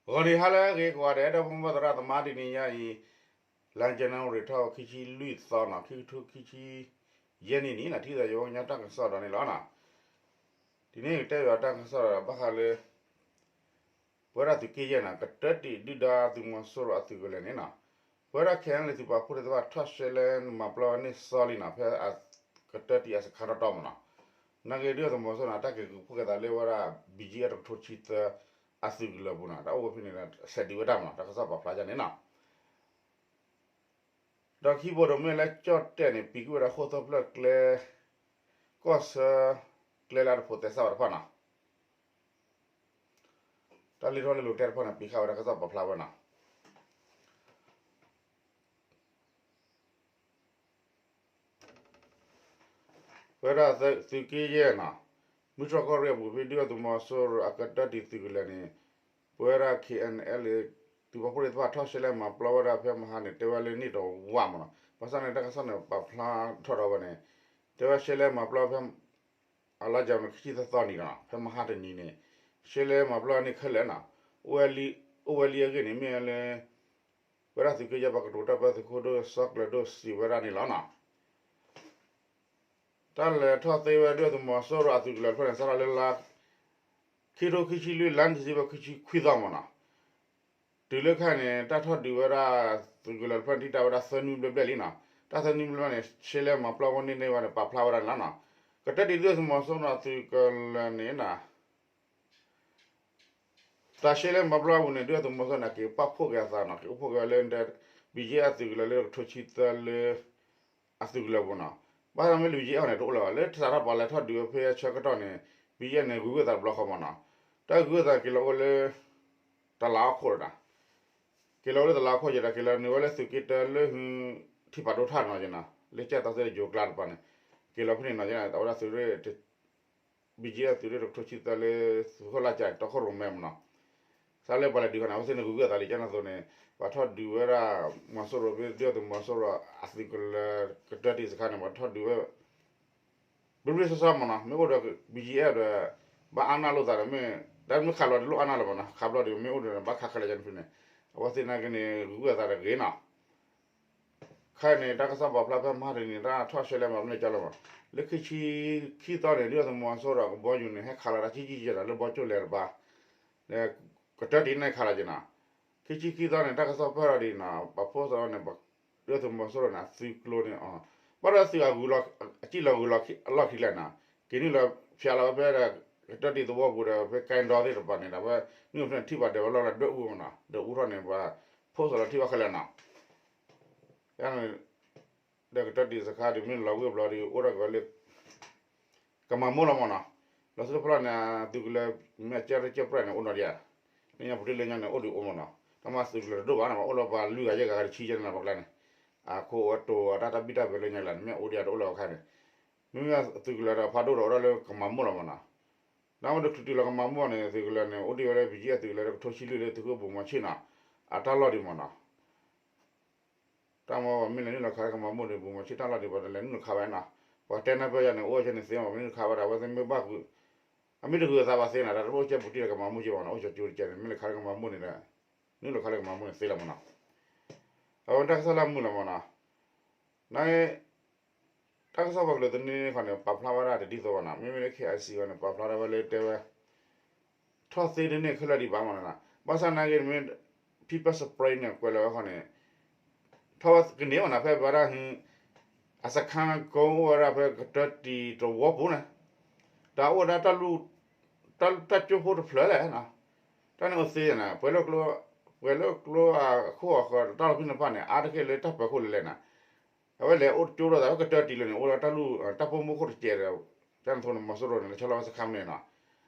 ဂီၤနံၤဟါလၢအဂ့ၤကိးဂၤဒဲး ဒီပုၢ်ဝဲၢ်သရၣ်သမါ တနံၤညါအံၤ လါ January ထီၣ်ခံဆံလွံၢ်သီနီၤ ခံကထိခံဆံယဲၢ်နံၣ်န့ၣ်နီၤ ထံၣ်သးယဝဲကညီတၢ်ကစီၣ်ဒီးန့ၣ်လီၤနီၤ. ဒ်န့ၣ်ကတဲဘၣ်တၢ်ကစီၣ်ဒီးဘၣ်ဃးလၢ ပဝဲဒၣ်သုးက့ယဲၢ်နီၤ ကတၢၢ်တံၢ်ဒုၣ်ဒါသုးမီၤစိရိၤအသုးကလၢၤန့ၣ်နီၤ ပဝဲဒၣ် ခဲအံၤန့ၣ် သုးပာ်ဖှိၣ်သ့ၣ်တဖၣ်ထီၣ်ရှဲလဲၢ်မၤပျီဝဲန့ၢ်စီလံနီၤ ဖဲအကတၢၢ်တံၢ်အစခါတီတီမ့ၢ်နီၤ. နာ်က့ဒုၣ်ဒါသုးမီၤစိရိၤန့ၣ် တၢ်က့ၤကဖှိၣ်က့ၤသးလၢဝဲဒၣ် ဘံက့အတကထိဆံသၢ အသုးကလၢၤပူၤနီၤ တၢ်အိၣ်ဝဲဖဲန့ၣ်ဒီး ဆဲးဒုးဝဲဒၣ်မ့ၢ်နီၤ တၢ်ကစီၣ်ပာ်ဖျါဒ်န့ၣ်နီၤ. ဒီးခံဘိးဒိၣ်မ့ၢ်လၢကၠီၣ်တဲၣ်န့ၣ် ပံၤကွံာ်ဝဲဒၣ်ဃိၣ်သၢဖျၢၣ်ကျဲ ကီၢ်ဆၢ ကျဲလၢအတဖိးသဲစးဘၣ်တဖၣ်နီၤ. တၢ်လံထီၣ်လၢလိၤတဲတဖၣ်န့ၣ် ပံၤဃာ်ဝဲဒၣ်တၢ်ကစီၣ်ပာ်ဖျါဝဲနီၤ. ပဝဲဒၣ်သုးက့ယဲၢ်နီၤ မုၢ်တြီၢ်ကီၢ်ရ့ၣ်အပူၤ ဖဲဒုၣ်ဒါသုးမီၤစိရိၤအကတၢၢ်တံၢ်သုးကလၢၤန့ၣ် ပဝဲဒၣ် K N L သုးပာ်ဖှိၣ်သ့ၣ်တဖၣ်ထီၣ်ရှဲလဲၢ်မၤပျီဝဲဒၣ်ဖဲမဟါန့ၣ် တဲဝဲလၢန့ၢ်တဝၢ်မ့ၢ်နီၤ. ဘၣ်ဆၣ်န့ၣ် တၢ်ကစီၣ်န့ၣ် ပာ်ဖျါထီၣ်ဒီးဝဲန့ၣ် တဲဝဲရှဲလဲၢ်မၤပျီဖဲ အလါကန့းခံဆံသၢသီနံၤနီၤ ဖဲမဟါတနံၤန့ၣ် ရှဲလဲၢ်မၤပျီန့ၢ်ခဲလၢာ်နီၤ. အိၣ်ဝဲလံအဂ့ၢ်န့ၣ် မ့ၢ်ဝဲလၢ ပဝဲဒၣ်သုးက့ယဲၢ်ပှၤကတိၤတၢ်ပၢသုးခိၣ်ဒိၣ် စီၤကျၢၤဒိၣ် စံးဝဲဒၣ်န့ၣ်လီၤနီၤ. တၢ်လဲၤထီၣ်သ့ဝဲဒုၣ်ဒါသုးမီၤစိရိၤအသုးကလၢၤတဖၣ်န့ၣ် စးထီၣ်လၢလါ ခံကထိခံဆံလွံၢ် လါ December ခံဆံခွံသီမ့ၢ်နီၤ. တုၤလၢခဲအံၤန့ၣ် တၢ်ထီၣ်ဒုးဝဲဒၣ်သုးကလၢၤတဖၣ်န့ၣ် တံာ်တာ်ဝဲဒၣ်သၢနွံဘျဲၣ်ဘျဲၣ်လံနီၤ. တၢ်သၢနွံဘျဲၣ်ဘျဲၣ်န့ၣ် ရှဲလဲၢ်မၤပျီဝဲန့ၢ်န့ၢ်ဝဲန့ၣ် ပာ်ဖျါဝဲဒၣ်န့ၣ်လီၤနီၤ. ကတၢၢ်တံၢ်ဒုၣ်ဒါသုးမီၤစိရိၤအသုးကလၢၤန့ၣ်နီၤ တၢ်ရှဲလဲၢ်မၤပျီအပူၤန့ၣ် ဒုၣ်ဒါသုးမီၤစိရိၤန့ၣ် က့ၤပာ်ဖှိၣ်က့ၤအသးနီၤ က့ၤအိၣ်ဖှိၣ်က့ၤဝဲလၢ ဘံက့အသုးကလၢၤလၢ တကထိဆံသၢလၢ အသုးကလၢၤပူၤနီၤ. ဘၣ်ဆၣ်မ့ၢ်လၢ ဘံက့အန့ၣ် တအိၣ်လၢၤဘၣ် လၢတၢ်စးထီၣ်ပှၤလဲၤထီၣ်ဒုးဝဲဖဲအဆၢကတီၢ်န့ၣ် ဘံက့အန့ၣ် ဂုၤဂုၤသးတဘျီဃီမ့ၢ်နီၤ. တၢ်ဂုၤဂုၤသးက့ၤလီၤအိၣ်လၢ တလးအီၣ်ခိၣ်ဒီး က့ၤလီၤအိၣ်လၢတလးအီၣ်ခိၣ်က့ၤဒီး က့ၤလီၤနုာ်ဝဲလၢသုးက့တၢလၢ ထံဖးဒိၣ်ထၣ်နီၤက့ၤနီၤ လၢကၠဲၣ်သီသ့ၣ်တယိၤကျါတပၤန့ၣ် က့ၤလီၤဖဲန့ၣ်နီၤက့ၤနီၤ အဝဲဒၣ်သုးရ့ၣ် ဘံက့အသုးရ့ၣ်တကထိဆံသၢလၢ သုးခိၣ်လၢ်ကၠဲၣ်တီခိၣ်ရိၣ်မဲမ့ၢ်နီၤ. စးလၢပှၤလဲၤဒုးခါန့ၣ် အဝဲသ့ၣ်န့ၣ် ဂုၤဂုၤသးလံ ကၠဲၣ်နီၤသိးန့ၣ် ပှၤထီၣ်ဒုးဝဲဒၣ် မီၤစိရိၤဖဲ ဒုၣ်ဒါသုးမီၤစိရိၤအသုးကလၢၤ ကတၢၢ်တံၢ်စခါန့ၣ် ပှၤထီၣ်ဒုးဝဲ ဘျ့ဘျ့ဆှီဆှီမ့ၢ်နီၤ မ့ၢ်အိၣ်ဒီး ဘံက့အဒီး ဘၣ်အါနၢ်လိာ်သးဒီးမ့ၢ် တၢ်မ့ၢ်ခးလီၤဒုးလိၣ်အါနၢ်လၢၤမ့ၢ်နီၤ ခးဘျီဒုး မ့ၢ်အိၣ်ဒီး ဘၣ်ခးခဲလၢာ်ကန့ၣ်ဖဲန့ၣ် အဝဲသ့ၣ်နာ်က့န့ၣ် ဂုၤဂုၤသးတဂ့ၤနီၤ. ခဲအံၤန့ၣ် တၢ်ကစီၣ်ပာ်ဖျါဖဲမဟါတနံၤန့ၣ် တၢ်ထီၣ်ရှဲလဲၣ်မၤပျီန့ၢ်ကၠီလီၤမ့ၢ် လၢခံဆံခံသီန့ၣ် ဒုၣ်ဒါသုးမီၤစိရိၤကဘီယူၤန့ၣ် ဟဲခးလီၤတၢ်ဆံးဆံးကဲဒီး လၢဘီကၠိလဲၤတပၤ ကတၢၢ်တံၢ်န့ၣ်ခးလီၤက့ၤနီၤ. ခံဆံခံသီန့ၣ် တၢ်ကစီၣ်ပၢၢ်ထီၣ်ဒ်နီၤ ပှၤဖိသီန့ၣ် ဒုၣ်ဒါသုးမီၤစိရိၤန့ၣ် အသုးကျိၤန့ၣ် ဘၣ်ဒီးသုးအဂုၤလီၤ အစံၣ်လီၤဂုၤလီၤအလီၢ်ခံလဲၣ်နီၤ က့ၤနုာ်လီၤဖျါလီၤဝဲဖဲ ကတၢၢ်တံၢ်သဝီပူၤဒီး ဖဲကဲဒီသ့ၣ်တပၤန့ၣ်ဒီး ဝဲနုာ်ဖဲန့ၣ် ထံၣ်ဘၣ်ဒဲးဝဲလီၤလၢဒွဲၣ်အူမ့ၢ်နီၤ ဒွဲၣ်အူထီၣ်န့ၣ် ပှၤဖိသီလီၤထံၣ်ဘၣ်ခဲလၢာ်နီၤ. ဒီးကတၢၢ်တံၢ်စခါဒ်မ့ၢ်လီၤဝံၢ်ဘျီဒီး အိၣ်ထီၣ်က့ၤဝဲလၢ ကမၤမိၢ်လီၤမ့ၢ်နီၤ. လီၤဆီတဖျၢၣ်န့ၣ် သုးကလၢၤမ့ၢ်အကၢ်ရဲၣ်ကၢ်ပြဲၣ်န့ၣ် အိၣ်နီၤဒံးဧါ. လၢညါပူၤတ့ၢ်လၢညါန့ၣ် အိၣ်ဒံးအိၣ်မ့ၢ်နီၤ. တၢ်မၤသုးကလၢၤတဒိၣ်ဘၣ်န့ၣ် အိၣ်လၢပှၤလွံၢ်ဂၤယဲၢ်ဂၤဂၤတဆံယဲၢ်န့ၣ်လီၤ ပှၤကျါန့ၣ် အခိၣ်အတိၤအတၢ်တၢ်ဘံၣ်တၢ်ဘၢလၢညါလၢ်န့ၣ် မ့ၢ်အိၣ်ဒံးဧါတအိၣ်လၢၤအခါန့ၣ် မ့မ့ၢ်သုးကလၢၤဒီးဖးဒိၣ်ဒီးအိၣ်ဒၣ်လၢကမၤမိၢ်လီၤမ့ၢ်နီၤ. ဒီးမ့ၢ်တချုးတုၤလီၤကမၤမိၢ်န့ၣ် သုးကလၢၤန့ၣ် အိၣ်ဒံးဝဲလၢ ဘံက့အသုးကလၢၤလၢ ကထိဆံလွံၢ်လၢသုးခိၣ်ဘိၣ်မီၤဆ့ၣ်နီၤ အတၢ်လီၢ်ဒံးမ့ၢ်နီၤ. တၢ်မ့ၢ်ပှၤမ့ၢ်လဲၤနုာ်လီၤခးလၢကမၤမိၢ်န့ၣ် ဘိၣ်မီၤဆ့ၣ်တၢ်လီၢ်ဒံး ပှၤတလဲၤနုာ်လီၤခးဘၣ်နီၤ. ပှၤတဲနၢ်ပၢၢ်ယၤန့ၣ် အိၣ်ဝဲဆဲန့ၣ်သ့မ့ၢ် ပှၤမ့ၢ်နုာ်ခးဘၣ်ဒီး အဝဲသ့ၣ်မ့ၢ်ဘၣ်ဃုာ် အမ့ၢ်တဂုာ်အသးဘၣ်သ့နီၤ တၢ်တအိၣ်ကဲပူၤတံၢ်လၢကမၤမိၢ်က့ဘၣ်နီၤ အိၣ်ကၠီကၠိတကဲန့ၣ် မ့ၢ်လဲၤခးလၢကမၤမိၢ်န့ၣ်ဒီး နုာ်လီၤခးလၢကမၤမိၢ်န့ၣ်သ့လီၤမ့ၢ်နီၤ. အဝဲတၢ်ကစီၣ်လၢမုာ်လီၤမ့ၢ်နီၤ. န တၢ်ကစီၣ်ပှၤကလုာ်သန့ခီန့ၣ် ပာ်ဖျါဝဲဒၣ်တဒ်သိးဘၣ်နီၤ မ့မ့ၢ်လၢ K I C ဝဲန့ၣ် ပာ်ဖျါထီၣ်ဝဲလၢတဲဝဲ ထီၣ်သ့ဒ်န့ၣ်ခဲလၢာ်ဒံးဘၣ်မ့ၢ်နီၤ. ဘၣ်ဆၣ်နာ်က့မ့ၢ် pepper spray န့ၣ် ကွဲးလီၤဝဲခီန့ၣ် ထီၣ်ဝဲကန့ၢ်မ့ၢ်နီၤ ဖဲပဝဲဒၣ် အစခန်းကုန်း အိၣ်ဝဲဒၣ်ဖဲကတၢၢ်တံၢ်သဝီပူၤန့ၣ် တၢ်အိၣ်ဝဲဒၣ်တၢ်လူၢ် တၢ် တၢ်ကၠိဖိတဖျၢၣ်လဲၣ်နီၤ တၢ်န့ၣ်အိၣ်သ့နီၤ ပှဲၤလၢကျိ ပှဲၤလၢကျိအခိၣ်အဃၢၤ တၢ်လီၢ်ဖဲန့ၣ်တဖၣ်န့ၣ် အါတက့ၢ်လၢတၢ်ပၢၤခိၣ်လဲၣ်လဲၣ်နီၤ. အဝဲလဲၤအိၣ်ကၠိထီၣ်သး ကတၢၢ်တံၢ်လၢန့ၣ် အိၣ်ဒီးတၢ်လူၢ် တၢ်ပိာ်မုၣ်ခိၣ်တစဲးဒီး ကၠဲၣ်နသိးန့ၣ် မီၤစိရိၤန့ၣ် လဲၤဆီလီၤဝဲစခန်းန့ၣ်နီၤ.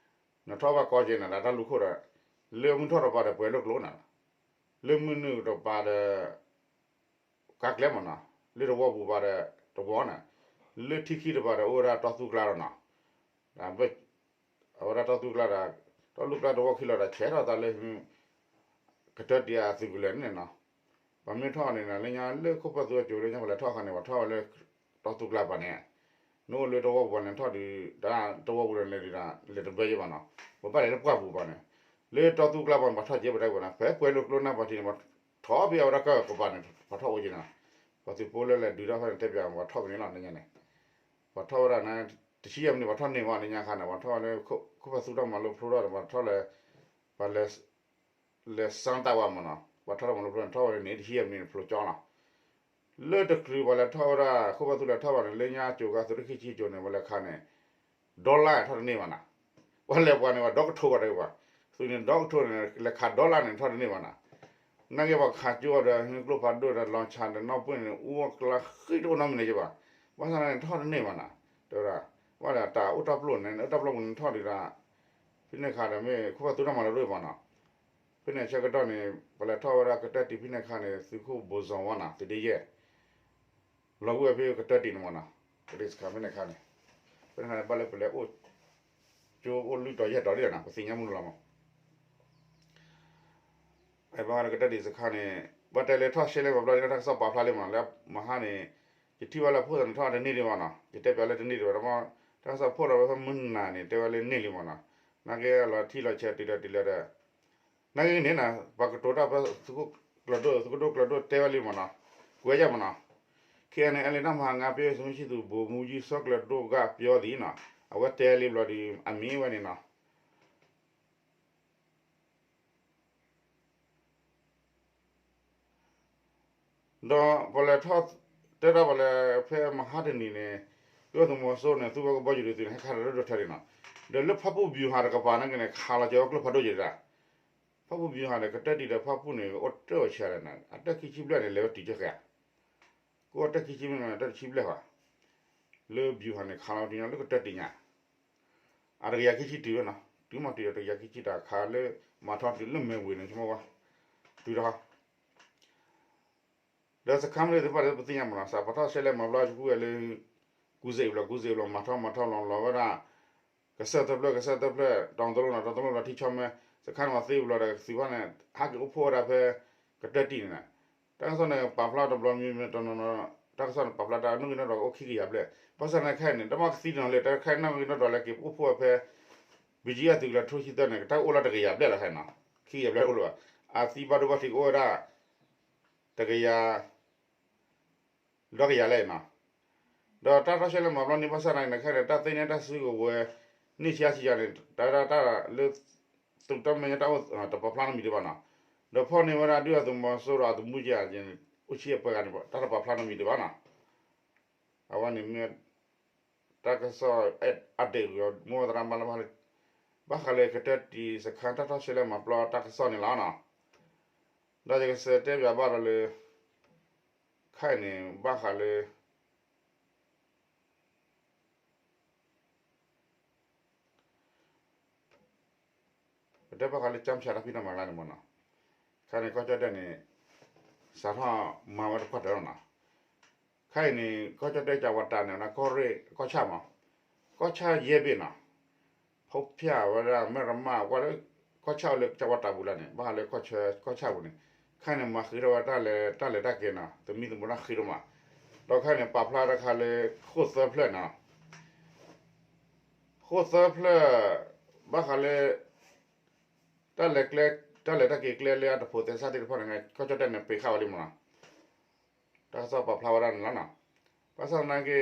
နထီၣ်ဘၣ်ကီက့ၤန့ၣ် ဒီးတၢ်လူၢ်ခိၣ်ဒီး လၢမုၢ်ထီၣ်တပၤဒီးပှဲၤလၢကျိနီၤ လၢမုၢ်နုာ်တပၤဒီး ကါကျဲမ့ၢ်နီၤ လၢသဝီပူၤပၤဒီးသဝီန့ၣ် လၢထံခံတပၤဒီးအိၣ်ဝဲဒၣ်တီသူကျါဒီးနီၤ ဒီး အဝဲဒၣ်တီသူကျါဒီး တီသူကျါသဝီခံလီၤဒီး ဆဲးထီၣ်သးလၢ ကတၢၢ်တံၢ်အသုးကလၢၤန့ၣ်နီၤ. ပှၤမ့ၢ်ထီၣ်န့ၣ်နီၤ လၢညါလၢခိၣ်ဖၢၣ်သုအစိၤလၢညါပှၤလဲၤထီၣ်အခါန့ၣ် ပှၤထီၣ်ဝဲလၢတီသူကျါပၤန့ၣ် နအိၣ်လၢသဝီပူၤန့ၣ် ထီၣ်ဒုး တၢ်သဝီပူၤန့ၣ် လဲၤဒုးဒၣ် လဲၤတဘၢယဲၢ်ဘၣ်နီၤ. ပှၤဘၣ်လဲၤလၢပှၢ်ပူၤပၤန့ၣ် လၢတီသူကျါဘၣ်န့ၣ် ပှၤထီၣ်က့ၤပတၢ်ကွၢ်နီၤ, ဖဲပှဲၤလိာ်ကျိနၢ်ပှၤထံးန့ၣ် ပှၤထီၣ်ဖဲအဝဲဒၣ်ကၢၢ်ကပၤန့ၣ် ပှၤထီၣ်အိၣ်က့ၤနီၤ, ပှၤသုးဖိလၢလဲၤဒုးထီၣ်ဖဲန့ၣ် တဲပၠးပှၤထီၣ်ဖဲန့ၣ်လီၤ နညါန့ၣ်, ပှၤထီၣ်ဝဲဒၣ်န့ၣ် တဆံယဲၢ်မံးနံး ပှၤထီၣ်န့ၢ်ဝဲ နညါခါန့ၣ် ပှၤထီၣ်ဝဲလၢ ခိၣ်ဖၢသူၣ်ထီၣ်မၤလိဖျိထီၣ်န့ၣ် ပှၤထီၣ်လၢ ပှၤလဲၤ လဲၤစၢတၢ်ဝဲမ့ၢ်နီၤ, ပှၤထီၣ်ထီၣ်မၤလိဖျိန့ၣ် ထီၣ်ဝဲန့ၣ် တဆံယဲၢ်မံးနံးန့ၣ် ဖျိကၠီလီၤ. လၢတချုးပှၤလဲၤထီၣ်ဝဲဒၣ် ခိၣ်ဖၢသူၣ်လဲၤထီၣ်ဘၣ်န့ၣ် လၢညါအစိၤခါ သုးရ့ၣ်ခံဆံအစိၤန့ၣ် ပှၤလဲၤခးန့ၣ် ဒီလါထီၣ်တန့ၢ်ဘၣ်နီၤ, ပှၤလဲၤပှၤန့ၣ် ပှၤဒီကထိဘၣ်တဂ့ၤဘၣ်, သုးန့ၣ်ဒီကထိန့ၣ် လဲၤခးဒီလါန့ၣ် ထီၣ်တန့ၢ်ဘၣ်နီၤ, နာ်က့ပှၤခးကၠိအီၤဒီး ဟ့ကျိဖးဒိၣ်ဒီး လီၤဆးဒီး နီၣ်ပှ့ၢ်န့ၣ် အူအီၣ်ကျါဃံတအိၣ်နီတမံၤလၢၤဘၣ်, ဘၣ်ဆၣ်န့ၣ် ထီၣ်တန့ၢ်ဘၣ်နီၤ, တဲဝဲဒၣ်, ဘၣ်ဒီးတၢ်အိၣ်တၢ်ပျိၢ်န့ၣ် အိၣ်တၢ်ပျိၢ်ပူၤန့ၣ်ထီၣ်ဒံးဒီး ဖဲန့ၣ်အခါဒီးမ့ၢ်ခိၣ်ဖၢသူၣ်ထီၣ်မၤလိဒိၣ်မ့ၢ်နီၤ, ဖဲန့ၣ်အဆၢကတီၢ်န့ၣ် ပှၤလဲၤထီၣ်ဝဲဒၣ်ကတၢၢ်တံၢ်ဖဲန့ၣ်အခါန့ၣ် သုးခိၣ်ဘိစီၤဝါနီၤ သုးဒ့ယဲၢ် လီၤဝဲဖဲကတၢၢ်တံၢ်န့ၣ်မ့ၢ်နီၤ, ကတၢၢ်တံၢ်စခါဖဲန့ၣ်အခါန့ၣ်, ဖဲန့ၣ်အခါန့ၣ် ဘၣ်လၢပလဲၤအိၣ် ကၠိအိၣ်လွံၢ်တီၤယဲၢ်တီၤဒ်လဲၣ်နီၤ ပသ့ၣ်ညါမုၢ်လီၤမး ဘၣ်ဃးလၢကတၢၢ်တံၢ်စခါန့ၣ် ဘၣ်တဲလၢထီၣ်ရှဲလဲၣ်မၤဘျီဒ်တၢ်ကစီၣ်ပာ်ဖျါလံမ့ၢ်နီၤ, လၢမဟါန့ၣ် ယထံၣ်ဘၣ်လၢဖိသၣ်န့ၣ်ထီၣ်တန့ၢ်ဒံးဘၣ်နီၤ, ယတဲပၠးလၢတန့ၢ်ဒံးဘၣ်ဒီး တၢ်ကစီၣ်ဖိလီၤဝဲဖဲမုၢ်နၤန့ၣ် တဲဝဲလၢန့ၢ်လံမ့ၢ်နီၤ, နာ်က့လီၤထံလီၤဆဲးတုၤလီၤတုၤလီၤဒီး နာ်က့န့ၣ်နီၤ ပှၤကတိၤတၢ်ဖဲသုးခိၣ်ကျၢၤဒိၣ် သုးခိၣ်ဒိၣ်ကျၢၤဒိၣ်တဲဝဲလံမ့ၢ်နီၤ, ကွဲးယဲၢ်မ့ၢ်နီၤ, ခဲအံၤန့ၣ် အဲလ့ၣ်တၢ်မၤဟးငါ ပြောရေးဆိုခွင့်ရှိသူ ဗိုလ်မှူးကြီး စောကျလဒိၣ်က ပြောသည်နီၤ, အဝဲတဲလံဘျီဒီး အမံၤဝဲန့ၣ်နီၤ ဒီးပှၤလဲၤထီၣ် တဲဒၣ်ပှၤလဲၤဖဲမဟါတနံၤန့ၣ် ဒုၣ်ဒါသုးမီၤစိရိၤန့ၣ် သူဝဲကဘီယူၤဒုးသုးန့ၣ် ဟဲခးတၢ်ဒိၣ်ဒိၣ်ထၢန့ၣ်နီၤ, ဒီးလၢဖၣ်ပူၣ်ဗျူဟာတကပၤနာ်က့န့ၣ် ခးလီၤက့ၤဝဲကျိဖးဒိၣ်က့ၤဒၣ်, ဖၣ်ပူၣ်ဗျူဟာန့ၣ် ကတၢၢ်တံၢ်ဒီးဖၣ်ပူၣ်န့ၣ် အိၣ်တၢ်အဆၢလဲၣ်န့ၣ် အတၢၢ်ခံဆံဘျဲၣ်န့ၣ် လဲၤဝဲတုၤကၢဃဲဧါ, ကအိၣ်တၢၢ်ခံဆံဘျဲၣ်န့ၣ် တၢၢ်တဆံဘျဲၣ်ဘၣ်, လၢဗျူဟာန့ၣ် ခးလီၤတံၢ်ညါလၢကတၢၢ်တံၢ်ညါ အတကယၤခံဆံတုၤဝဲနီၤ, တုၤမ့ၢ်တုၤဒီးတကယၤခံဆံတၢ် ခးလၢမၤထီတုၤလၢမဲာ်ဝ့ၤန့ၣ် ဆိကမိၣ်ဝဲ, တုၤဒီး ဒီးစခါမ့ၢ်သ့ၣ်တဖၣ်ဒီးပသ့ၣ်ညါမ့ၢ်နီၤ, စးပှၤထီၣ်ရှဲလဲၣ်မၤဘျီ ယကူဝဲလၢ ကူစ့ၣ်ဘျီ ကူစ့ၣ်ဘျီ မၤထီၣ်မၤထီၣ်လီၤလီၤဝဲဒၣ် ကစၢၢ်သၢဖျၢၣ် ကစၢၢ်သၢဖျၢၣ် တီၤသလိနီၤ တီၤသလိလီၤထံဆီမဲ စခါန့ၣ်မၤသ့ဘျီဒီး ကသံၣ်ဘၣ်န့ၣ် ဟးက့ၤအိၣ်ဖှိၣ်ဝဲဒၣ်ဖဲ ကတၢၢ်တံၢ်န့ၣ်, တၢ်ကစီၣ်န့ၣ် ပာ်ဖျါတဘျီမံၤမံၤတနီၤနီၤ, တၢ်ကစီၣ်န့ၣ် ပာ်ဖျါတၢ်နီၣ်ဂံၢ်နီၣ်ဒွးအိၣ်ခံကယၤဘျဲၣ်, ဘၣ်ဆၣ်သနာ်က့ခဲအံၤန့ၣ် တၢ်မ့ၢ်ကသံတနီၤလၢ တၢ်ခဲအံၤနီၣ်ဂံၢ်နီၣ်ဒွးလၢက့ၤအိၣ်ဖှိၣ်ဝဲဖဲ ဘံၣ်ကံအသုးကလၢၤထူၣ်ဆံသၢန့ၣ် တၢ်အိၣ်လၢတကယၤဘျဲၣ်လီၤခဲအံၤနီၤ, ခံကယၤဘျဲၣ်အိၣ်လၢၤဘၣ်, အသံဘၣ်ဒိဘၣ်ထံးကအိၣ်ဝဲဒၣ် တကယၤ ဒီးကယၤလဲၣ်နီၤ, ဒီးတၢ်ထီၣ်ရှဲလဲၣ်မၤဘျီန့ၣ် ဘၣ်ဆၣ်သနာ်က့ခဲအံၤန့ၣ် တၢ်သ့န့ၢ်တၢ်စုကဝဲၤ န့ၢ်ဆံးဆံးယၤန့ၣ် တၢ်တၢ်လၢ သုးတၢ်မဲာ်ညါတၢ်အိၣ်တပာ်ဖျါနီတမံၤဒံးဘၣ်နီၤ, ဒီးဖီၣ်န့ၢ်ဝဲဒၣ်ဒုၣ်ဒါသုးမီၤစိရိၤအသုးမုၢ်က့ၤန့ၣ် အိၣ်ဆံအပှဲၤဂၤန့ၣ် တၢ်တပာ်ဖျါနီတမံၤဒံးဘၣ်နီၤ, အဝဲန့ၣ်မ့ၢ် တၢ်ကစီၣ်အဒ့ၣ်ဂ့ၤ မိၢ်သရၣ်မါလၢ ဘၣ်ဃးလၢကတၢၢ်တံၢ်စခါတၢ်ထီၣ်ရှဲလဲၣ်မၤပျီတၢ်ကစီၣ်န့ၣ်လီၤနီၤ, ဒီးယကစံးတဲပၠးဘၣ်ဒီးလၢ ခဲအံၤန့ၣ် ဘၣ်ဃးလၢ ပတဲဘၣ်ဃးလၢ ကၠီၣ်ဖၠၣ်တၢ်ဖံးတၢ်မၤလၢန့ၣ်မ့ၢ်နီၤ, ခဲအံၤန့ၣ် ကီၢ်ကၠီၣ်တဲၣ်န့ၣ် စးထီၣ်မၤဝဲတပှၢ်တၢၢ်လီၤနီၤ, ခဲအံၤန့ၣ် ကီၢ်ကၠီၣ်တဲၣ်ကးဝးတးန့ၣ် ကီၢ်ရ့ၣ်ကီၢ်ဆၣ်မး, ကီၢ်ဆၣ်ယဲၢ်ဘ့ၣ်နီၤ, ဖီဖၠၣ်ဝဲဒၣ် မဲၢ်ရမၣ် ကွၢ်လၢ ကီၢ်ဆၣ်အိၣ်လၢကးဝးတးပူၤလၢန့ၣ် ဘၣ်ဃးလၢကီၢ်ဆၢ ကီၢ်ဆၣ်ပူၤန့ၣ်, ခဲအံၤန့ၣ် မၤဃ့ထီၣ်ဝဲတၢ်လဲၤ တၢ်လဲၤတၢ်က့ၤနီၤ သမံသမိးတၢ်ဃ့ဒိၣ်မး, ဒီးခဲအံၤန့ၣ် ပာ်ဖျါတခါလၢ ဃိၣ်သၢဖျၢၣ်နီၤ ဃိၣ်သၢဖျၢၣ် ဘၣ်ဃးလၢ တၢ်လဲၤကျဲ တၢ်လဲၤတၢ်က့ၤကျဲလၢအတဖိးသဲစးသ့ၣ်တဖၣ်န့ၣ် ကီၢ်ကၠီၣ်တဲၣ်န့ၣ် ပ့ၤဃာ်ဝဲလံမ့ၢ်နီၤ, တၢ်ကစီၣ်ပာ်ဖျါဝဲဒၣ်န့ၣ်လီၤနီၤ, ဘၣ်ဆၣ်သနာ်က့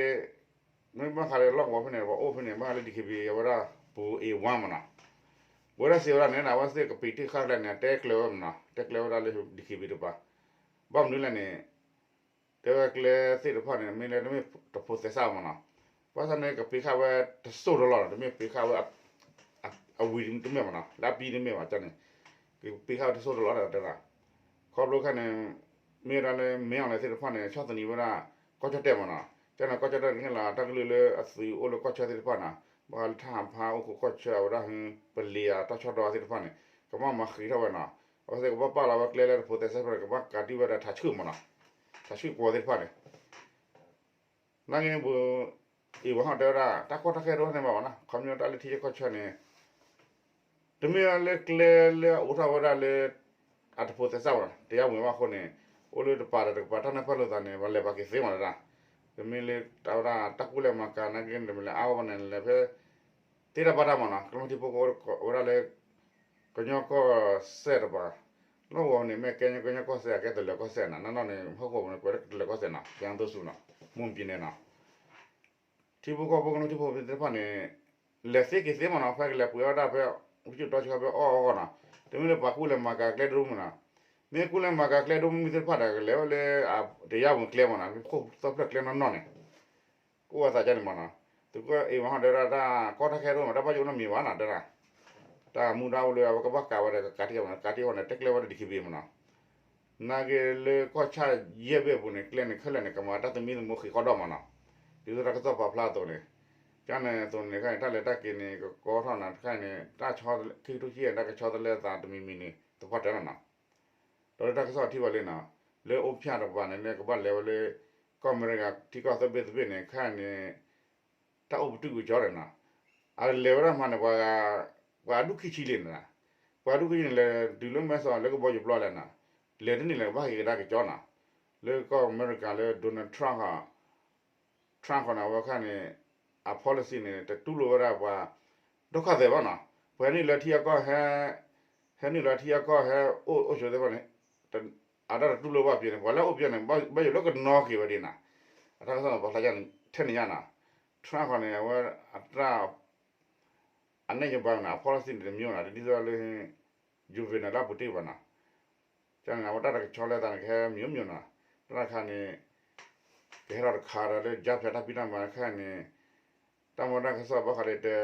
မ့ၢ်ဘၣ်ဃးလၢလီၢ်ကဝီၤဖဲန့ၣ် ပှၤအိၣ်ဖဲန့ၣ် ဘၣ်ဃးလၢ DKBA အဝဲဒၣ် ပူၤအ့ဝါမ့ၢ်နီၤ, ပဝဲဒၣ်စံးဝဲဒၣ်န့ၣ် အဝဲသ့ၣ်ကပ့ၤတ့ၢ်ဃာ်ကျဲန့ၣ် တဲကျဲဝဲမ့ၢ်နီၤ တဲကျဲဝဲဒၣ်လၢ DKBA တပၤ, ဘၣ်မနုၤလဲၣ်န့ၣ် တဲဝဲကျဲသ့ၣ်တဖၣ်န့ၣ် မ့ၢ်လၢတမ့ၢ်တဖိးသဲစးမ့ၢ်နီၤ, ဘၣ်ဆၣ်န့ၣ် ကပ့ၤဃာ်ဝဲတစိၢ်တလီၢ်နီၤ တမ့ၢ်ပ့ၤဃာ်ဝဲ အဝံၤတမ့ၢ်ဘၣ်နီၤ လၢအပံၤတမ့ၢ်ဘၣ်န့ၣ် ကပ့ၤဃာ်ဝဲတစိၢ်တလီၢ်တၢ်တဲဒၣ်, ခီဖျိခဲန့ၣ် မ့ၢ်ဝဲဒၣ်လၢ မင်းအောင်လှိုင် သ့ၣ်တဖၣ်န့ၣ် ဆီၣ်သနံးဝဲဒၣ် ကီၢ်ကၠီၣ်တဲၣ်မ့ၢ်နီၤ, ကန့ၣ် ကီၢ်ကၠီၣ်တဲၣ်န့ၣ် ဟ့ၣ်လီၤတၢ်ကလုၢ်လၢအသုးအိၣ်လၢကီၢ်ဆၢသ့ၣ်တဖၣ်နီၤ, ဘၣ်ဃးလၢထၢ်ဟးဖးအိၣ်ခိးကီၢ်ဆၢအဝဲဒၣ် ပလံၤအတၢ်ဆီၣ်ဒီသ့ၣ်တဖၣ်န့ၣ် ကဘၣ်မၤဃ့ထီၣ်ဝဲနီၤ, အဝဲသ့ၣ်ကဘၣ်ပာ်လီၤဝဲကျဲလၢတဖိးသဲစးဖဲန့ၣ် ကဘၣ်ကးတံၢ်ဝဲဒၣ်ထးဆှုၣ်မ့ၢ်နီၤ, ထးဆှုၣ်ကဝီၤသ့ၣ်တဖၣ်န့ၣ် နာ်က့န့ၣ် အ့ၣ်ဝဲဟီၣ်တဲဝဲဒၣ် တၢ်ကီတၢ်ခဲတအိၣ်န့ၣ်ဘၣ်ဘၣ်နီၤ, ခီပညီတၢ်လၢထံဆၢကီၢ်ဆၢန့ၣ် တမ့ၢ်လၢကျဲလၢအအိးထီၣ်ဝဲဒၣ်လၢ အတဖိးသဲစးဘၣ်နီၤ, တရားဝင်ဘၣ်အဃိန့ၣ် အိၣ်လၢတပၤဒီးတကပၤ တၢ်နၢ်ပၢၢ်လိာ်သးန့ၣ် ပှၤလဲၤပာ်က့ၤသ့မ့ၢ်နီၤ, တမ့ၢ်လၢတၢ်ဝဲဒၣ် တၢ်ကူၣ်လဲၤမၤကၤနာ်က့န့ၣ် တမ့ၢ်လၢအါဝဲဘၣ်န့ၣ် လဲၤဖဲ သ့တၢ်ဘၣ်တၢ်မ့ၢ်နီၤ, ကမျၢၢ်ထံဖိကီၢ်ဖိဝဲဒၣ်လၢ က ကညီကီၢ်စဲၣ်တပၤ, လီၢ်ကဝီၤန့ၣ် မ့ၢ်ကဲကညီကီၢ်စဲၣ် အကဲတလၢၤကီၢ်စဲၣ်နီၤ, နီၢ်နီၢ်န့ၣ် ဟီၣ်ကဝီၤပူၤန့ၣ် ကွဲးလၢတလၢၤကီၢ်စဲၣ်နီၤ, ကယၤသိစူၤနီၤ, မူၢ်ပံၤန့ၣ်နီၤ ထံဖိကီၢ်ဖိကမျၢၢ်ထံဖိကီၢ်ဖိသ့ၣ်တဖၣ်န့ၣ် လဲၤသ့က့ၤသ့မ့ၢ်နီၤ, ဖဲကလဲၤပှ့ၤအီၣ်ဒၣ်ဖဲ ကစၢၢ်တီဆှီဖဲအီၣ်အဂီၢ်နီၤ, တမ့ၢ်လၢပှၤကူၣ်လဲၤမၤကၤကျဲဒိၣ်မုၢ်နီၤ, မ့ၢ်ကူၣ်လဲၤမၤကၤကျဲဒိၣ်မုၢ်မုၢ်သ့ၣ်တဖၣ်ဒီး ကလဲၤဝဲလၢ တယါမုၢ်ကျဲမ့ၢ်နီၤ, ခိၣ်သီဖျၢၣ်ကျဲနီၢ်နီၢ်န့ၣ် ကအိၣ်အသးကန့ၣ်မ့ၢ်နီၤ, သုးကီၢ်အ့ၣ်မ့ၢ်ဟီၣ်ဒီးဒၣ်တၢ်ကီတၢ်ခဲတအိၣ်မး တၢ်ဘၣ်ယိၣ်နီတမံၤဘၣ်နီၤ တဲဒၣ်, တၢ်မူဒါအိၣ်လၢအဝဲကဘၣ်ကၤဝဲဒီးကကးတံၢ်ဝဲနီၤ, ကးတံၢ်ဝဲန့ၣ် တဲကျဲဝဲဒီးဒံးခံဘ့ၣ်မ့ၢ်နီၤ, နာ်က့လၢကီၢ်ဆၣ်ယဲၢ်ဘ့ၣ်အပူၤန့ၣ် ကျဲန့ၣ်ခဲလၢာ်န့ၣ် ကမၤတၢ်သမံသမိးဃံးဃီဒီးမ့ၢ်နီၤ, ဒ်သိးတၢ်ကစီၣ်ပာ်ဖျါအသိးန့ၣ်, ကန့ၣ်အသိးန့ၣ် တခါန့ၣ် တၢ်လဲၤတၢ်က့ၤန့ၣ် ကကီထီၣ်နီၤ, တခါန့ၣ် တၢ်ဆီ ခံကထိဆံယဲၢ်န့ၣ် တၢ်ကဆီတလဲအသးတမံၤမံၤန့ၣ် သပှၢ်တၢၢ်လီၤနီၤ ဒီးလၢတၢ်ကစီၣ်ထံၣ်ဘၣ်လံနီၤ, လၢအိၣ်ဖျဲၣ်တကပၤန့ၣ် လၢကဘၣ်လဲၤဝဲလၢ ကီၢ်အမဲရကၤထံကီၢ်သၢဘ့ၣ်သဘ့ၣ်န့ၣ် ခဲအံၤန့ၣ် တၢ်အိၣ်ပတုာ်ကကီန့ၣ်နီၤ, အလဲၤဝဲဒၣ်မးန့ၣ် ပှၤဒူၣ်ခံဆံလံန့ၣ်, ပှၤဒူၣ်ခံဆံန့ၣ် လဲၤတုၤလၢမဲၢ်ဆီးလၢကဘီယူၤပျီလဲၣ်နီၤ, လဲၤတန့ၢ်လၢၤဘၣ်က့ၤကဒါကကီနီၤ, လၢကီၢ်အမဲရကၤလၢ Donald Trump ဟီ Trump ဃီန့ၣ် အဝဲခါန့ၣ် အ policy န့ၣ် တတူၢ်လိာ်ဝဲဒၣ်ပှၤ ဒုက္ခသည်ဘၣ်နီၤ, ပှၤဟဲနုာ်လၢထံအကီၢ်ဟဲ, ဟဲနုာ်လီၤထံအကီၢ်ဟဲအိၣ်အိၣ်ဆိးသ့ၣ်တဖၣ်န့ၣ်, အတၢ်တတူၢ်လိာ်ဘၣ်ပှၤန့ၣ် ပှၤလၢအအိၣ်ပှၤန့ၣ် ဘၣ်ယိၣ်လၢကနီၤက့ၤဝဲဒၣ်နီၤ, အတၢ်ကစီၣ်န့ၣ် ပှၤဖျါယါန့ၣ် ထဲန့ၣ်ညါနီၤ, Trump ဃီန့ၣ် အဝဲအတၢ် အနဲၣ်ယဘၣ်န့ၣ် အ policy န့ၣ်တမံၤနီၤ, ဒ်သိးလၢ Joe Biden လၢအပူၤတ့ၢ်ဘၣ်နီၤ, ကန့ၣ် အဝဲတၢ်တကဆီလဲသးန့ၣ် ကဟဲမံၤမံၤနီၤ, တၢ်တခါန့ၣ် ကဟဲထီၣ်တခါဒီးလၢ ကြားဖြတ် တၢ်ဖံးတၢ်မၤတခါန့ၣ်, တၢ်မၤတၢ်ကစီၣ်ဘၣ်ဃးဒီးတဲ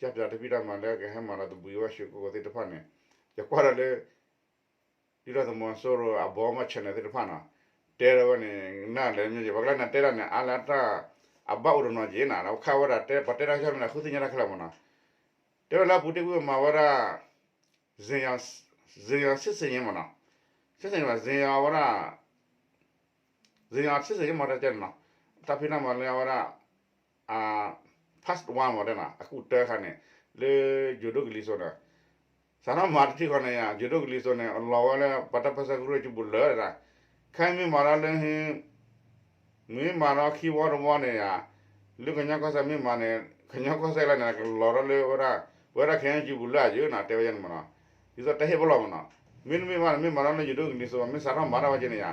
ကြားဖြတ် တၢ်ဖံးတၢ်မၤလၢကဟဲမၤလီၤသဘှံးဝဲရွှေကုက္ကိုသ့ၣ်တဖၣ်န့ၣ်, ယကွၢ်ဒီးလၢ ဒ်သိးသုးမီၤစိရိၤအဘီမီၢ် channel သ့ၣ်တဖၣ်နီၤ, တဲထီၣ်ဝဲန့ၣ် နၢ်လဲၣ်မ့ၢ်ယဲ ပှၤကလၢနၤတဲဒၣ်န့ၣ် အါလၢတၢ် အဘၣ်အိၣ်တနီၤက့ၤနီၤ, ဒီးခါဝဲဒၣ်တဲ ပှၤတဲတၢ်ကစီၣ်မ့ၢ်န့ၣ် ဃုသ့ၣ်ညါတၢ်ခဲလၢာ်မ့ၢ်နီၤ, တဲဝဲလၢအပူၤတ့ၢ်ကွံာ်မၤဝဲဒၣ် ဇင်ယွင်စစ်ဆင်ရေးမ့ၢ်နီၤ, စစ်ဆင်ရေးမ့ၢ် ဇင်ယွင်ဝဲဒၣ် ဇင်ယွင်စစ်ဆင်ရေးမ့ၢ်တၢ်ကဲန့ၣ်နီၤ, တၢ်ဖံးတၢ်မၤလၢအဝဲဒၣ် part one မ့ၢ်တဲနီၤ အကူၣ်တၢခါန့ၣ် လၢယိၤဒိၣ်ကလံၤစိးန့ၣ်, စးထီၣ်မၤတထံၣ်ဃီန့ၣ်ယါ ယိၤဒိၣ်ကလံၤစိးန့ၣ် လီၤဝဲလၢပှၤတၢ်ပၢဆှၢကရူၢ်ကၠူပူၤလၢာ်ဒၣ်, ခဲအံၤမ့ၢ်မၤဒီးလၢ မ့ၢ်မၤဒီးခံဝီတဝီန့ၣ်ယါ, လၢကညီကီၢ်စဲၣ်မ့ၢ်မၤန့ၣ် ကညီကီၢ်စဲၣ်လၢန့ၣ် ကလီၤထီၣ်လၢဝဲဒၣ် ပဝဲဒၣ် ခဲအံၤကၠူပူၤလၢာ်ယါနီၤ တဲဝဲယါန့ၣ်မ့ၢ်နီၤ, ဒ်သိးတဲဟ့ၣ်ပလီၢ်မ့ၢ်နီၤ, မ့တမ့ၢ်ဘၣ်န့ၣ် မ့ၢ်မၤဒီးလၢယိၤဒိၣ်ကလံၤစိး မ့ၢ်စးထီၣ်မၤတၢ်ဝဲက့ၤန့ၣ်ယါ,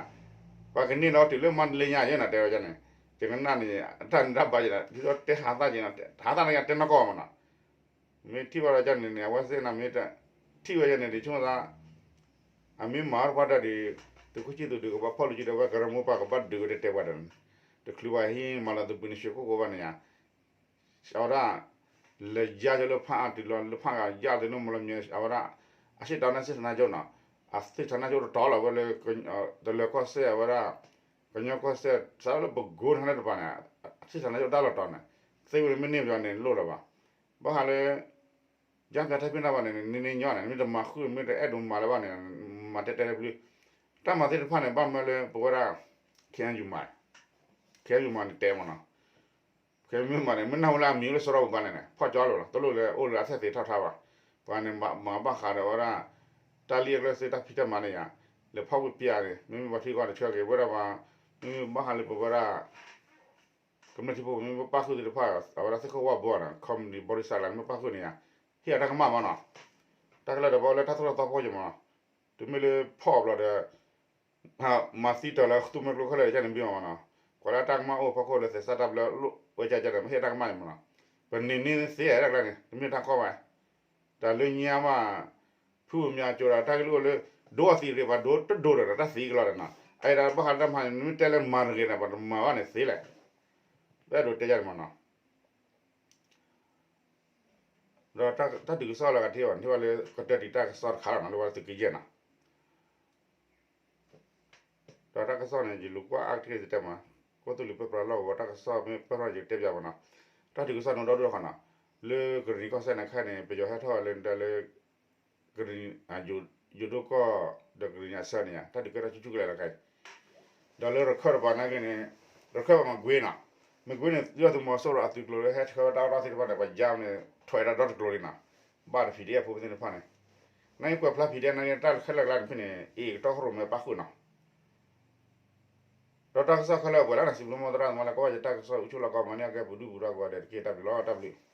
ပှၤကန့ၢ်ဒီးတုၤလၢမါတလ့ညါယါနီၤ တဲဝဲယါန့ၣ်, ယကနၣ်န့ၣ် တၢ်န့ၣ်တၢ်ဘၣ်ယါနီၤ ဒ်သိးတဲဟးသၣ်က့ၤနီၤ ဟးသၣ်န့ၣ်ယါတဲနီၢ်ကီၢ်မ့ၢ်နီၤ, မ့ၢ်ထံၣ်ဘၣ်ဒီးယါန့ၣ်န့ၣ် အဝဲသ့ၣ်န့ၣ်မ့ၢ် ထံၣ်ဝဲယါန့ၣ် ဒ်ဆိကမိၣ်သး အမ့ၢ်မၤတပှၢ်တၢၢ်ဒီး သုးခိၣ်ဆံၣ်သူးဒုးကဘၣ်ဖီၣ်လိာ်စုဒီးဝဲကရၢမိၢ်ပှၢ်ကဘၣ်ဒုးဝဲတဲတဲပှၤဒီး တချုးပှၤဟံးမၤလီၤသဘှံးန့ၣ် ရွှေကုက္ကိုဘၣ်န့ၣ်ယါ, အဝဲဒၣ် လဲၤယါကၠီလၢဖးအါတုၤလီၤလၢဖးဂၤယါလၢနမလီၤမၠဲ အဝဲဒၣ် အရှေ့တောင်တိုင်းစစ်ဌာနချုပ်နီၤ, အစစ်ဌာနချုပ်တတီၤလီၤဝဲလၢ တလၢၤကီၢ်စဲၣ်အဝဲဒၣ် ကညီကီၢ်စဲၣ် စးလၢပကိးထီၣ်န့ၣ်တပၤန့ၣ် စစ်ဌာနချုပ်တၢ်လီၤတီၤန့ၣ် သ့ဝဲန့ၣ်မ့ၢ်န့ၢ်ပယီၤန့ၣ်လိၣ်လၢၤဘၣ်, ဘၣ်ဃးလၢ ကြားဖြတ် တၢ်ဖံးတၢ်မၤန့ၣ် နန့ၢ်ညီန့ၣ် မ့ၢ်တမၤဃုာ် မ့ၢ်တအဲၣ်ဒိးမၤလၢၤဘၣ်န့ၣ် မၤတဲတဲလၢပျုၢ်, တၢ်မၤသ့ၣ်တဖၣ်န့ၣ် ဘၣ်မၢလၢပဝဲဒၣ် KNU မၤ, KNU မၤန့ၣ်တဲမ့ၢ်နီၤ, KNU မၤန့ၣ် မ့ၢ်နၢ်ဟူလၢအမံၤလၢစရီပူၤဘၣ်န့ၣ် ဖီၣ်ကၠီလိာ်လီၤ တလိၣ်လၢအိၣ်လၢအဆဲသ့ထီၣ်ထါဘၣ်, ပှၤန့ၣ်မၤဘၣ်ဃးဒီးဝဲဒၣ် တၢ်လံၣ်အကျဲသ့တၢ်ဖံးတၢ်မၤန့ၣ်ယါ, လဲၤဖီၣ်ကွံာ်ပျၢ်န့ၣ် မ့မ့ၢ်ပှၤထံကီၢ်တဆၢက့ၤဝဲဒၣ်ပှၤ, မ့မ့ၢ်ဘၣ်ဃးလၢပဝဲဒၣ် ကမျၢၢ်ထံဖိကီၢ်ဖိမ့ၢ်ပၣ်ဃုာ်သ့ၣ်တဖၣ် အဝဲဒၣ်သ့ၣ်ခိၣ်ဝၣ်ဘီနီၤ company ဘီရံစၢ်လၢမ့ၢ်ပၣ်ဃုာ်န့ၣ်ယါ, ဟ့ၣ်အတၢ်ကမၣ်မ့ၢ်နီၤ, တၢ်ကလၢာ်ဒီးပှၤလၢတၢ်သိၣ်တၢ်သီဖီခိၣ်က့ၤမ့ၢ်နီၤ, တမ့ၢ်လၢဖီၣ်ဘျီဒီး မၤသံတၢ်လၢသူမွဲကျိခဲလၢာ်ကန့ၣ်ဘၣ်မ့ၢ်နီၤ, ကွၢ်လၢတၢ်ကမၣ်အိၣ်ဖီခိၣ်လၢသဲစးတၢ်ဘျၢအိၣ်ကန့ၣ် မ့ၢ်ဟ့ၣ်တၢ်ကမၣ်န့ၣ်မ့ၢ်နီၤ, ပန့ၢ်န့ၢ်သ့တၢ်ကလၢာ်န့ၣ် တမ့ၢ်တၢ်ကီဘၣ် တၢ်လၢညါမး ဖုမၠါကၠိဒီးတၢ်ကလုၢ်အိၣ်လၢ ဒိအသံးတဂ့ၤ ပှၤဒိတဒိဒီးတၢ်သံကလီဒီးနီၤ, အဲၣ်ဒၣ်ဘၣ်ဃးလၢတၢ်မၤန့ၣ် မ့ၢ်တဲလၢမၤတဂ့ၤန့ၣ် ပှၤတမၤဘၣ်န့ၣ်သ့လဲၣ်, ပအဲၣ်ဒိးတဲယၤန့ၣ်မ့ၢ်နီၤ, ဒီးတၢ်ဒုးကစီၣ်လၢကထံၣ်ဘၣ်န့ၣ် ထံၣ်ဘၣ်လၢကတၢၢ်တံာ်တၢ်ကစီၣ်တခါလီၤနီၤ လၢဝဲသုးက့ယဲၢ်နီၤ ဒီးတၢ်ကစီၣ်န့ၣ် ယလူၤကွၢ်အါကတၢၢ်ယတဲမး, ကီၢ်သူလ့ၤပၢပြးလီၢ်ကဝီၤတၢ်ကစီၣ်မ့ၢ်ပၢၢ်ထီၣ်ယတဲပၠးမ့ၢ်နီၤ, တၢ်ဒုးကစီၣ်န့ၣ်ဒီဒူၣ်တခီနီၤ, လၢကရ့ၣ်နံၤကီၢ်စဲၣ်န့ၣ်ခဲအံၤန့ၣ် ပယီၤဟဲထီၣ်လၢတၢ်လၢ ကရ့ၣ်နံၤ ယိၤဒိၣ်ကီၢ် ဒီးကရ့ၣ်နံၤအဆၢန့ၣ် တၢ်ဒုးကဲထီၣ်ဆူၣ်ဆူၣ်ကလဲာ်လီၤခဲအံၤ, ဒီးလၢရခၢၣ်တပၤနာ်က့န့ၣ် ရခၢၣ်ပၤမ့ၢ်ကွ့နီၤ, မ့ၢ်ကွ့န့ၣ် ဒုၣ်ဒါသုးမီၤစိရိၤအသုးကျိၤလၢဟဲဆှၢဝဲတၢ်အီၣ်တၢ်အီသ့ၣ်တဖၣ်န့ၣ် ပှၤယါန့ၣ် ထွဲဒၣ်ဒီတကျိၤလံနီၤ, ဘၣ်ဒီး PDF ဖိသ့ၣ်တဖၣ်န့ၣ်, နာ်က့ကွဲးဖျါ PDF နာ်က့ တၢ်ခဲလၢာ်ကျါန့ၣ်ဖဲန့ၣ် အ့ၣ်ကတီၢ်ဟီၣ်ရိၣ်မဲပၣ်ဃုာ်နီၤ ဒီးတၢ်ကစီၣ်ခဲလၢာ်ပှဲၤလၢ်န့ၣ် စံးဘျုးမိၢ်သရၣ်သမါလၢကဝၢ်ယတၢ်ကစီၣ် အူဆူၣ်လီၤကီမၤန့ၢ်အကဲပူၤဒုၣ်ပူၤဒါကိးဂၤဒဲးတက့ၢ် တၢ်ဘျုးလီၤ တၢ်ဘျုး